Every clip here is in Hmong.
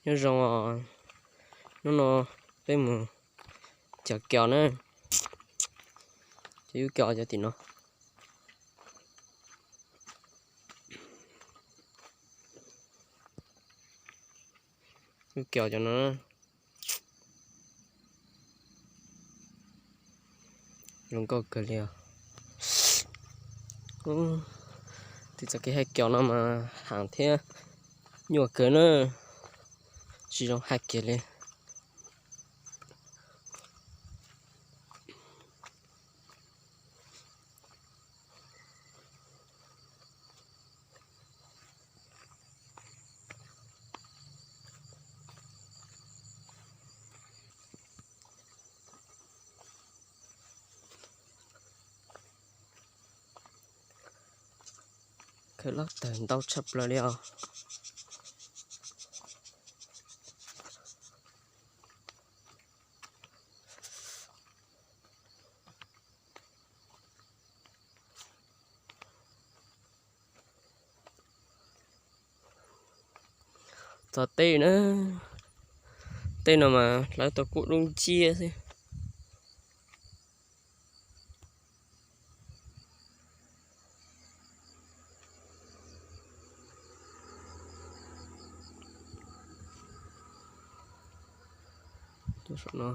Nyob zoo os, hnub no peb mus cog kios na, cov yub kios cov tim no. Yub kios cov no zoo nkauj kawg li os. Ub, tiv txoj kev hais kios no mas hav thiab nyuaj kawg na, tsis zoo hais kiag li. Khawb loj tawg ntau tshaj plaws li os. Txog tej na, tej no mas hlawv tau kub dub nciab xwb. Saum no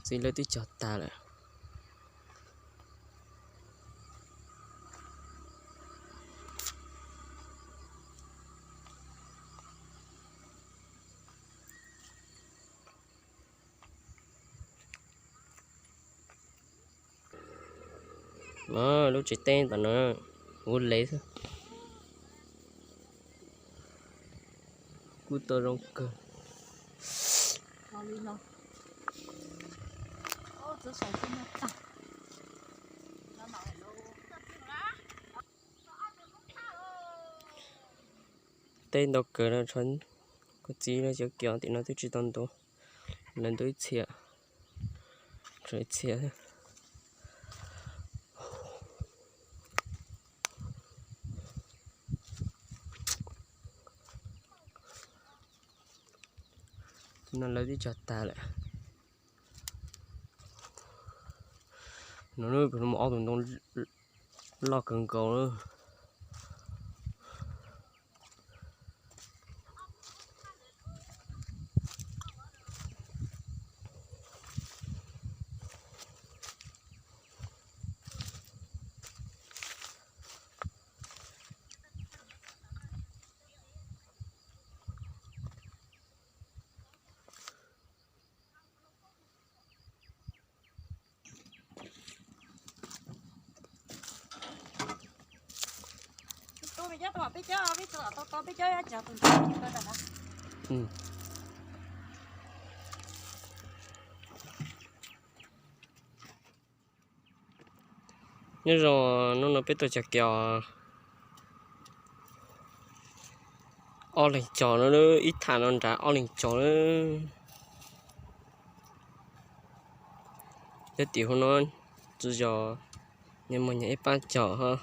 txiv lawv twb cog tag lawm. Lub tsev teb tom no huv lev xwb, kuj tau zoo kawg. Teb ntau kawg no, kuv txiv lawv cov kios tim no twb tsis tau ntu, lawv ntu ib txhia, tshuav ib txhia. Tim no lawv twb cog tag lawm. No, no ob tug ntoo loj kawg nkaus na. Nyob zoo, hnub no peb tuaj cog kios ob leeg cog no, ib thaj no nrad ob leeg cog na. Cov tim hauv no tsis yog, nyias muaj nyias ib pab cog ho.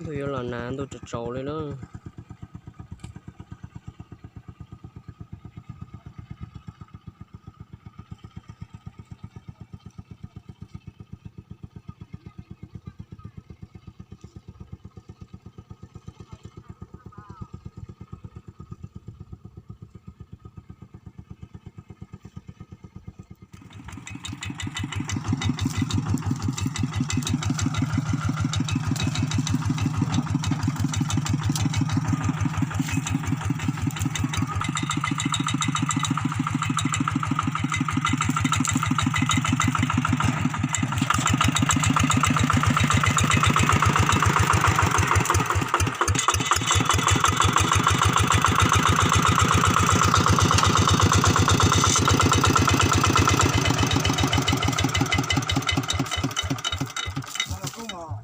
Ntuj yuav los hnav ntuj tsaus tsaus li lawm. Ua,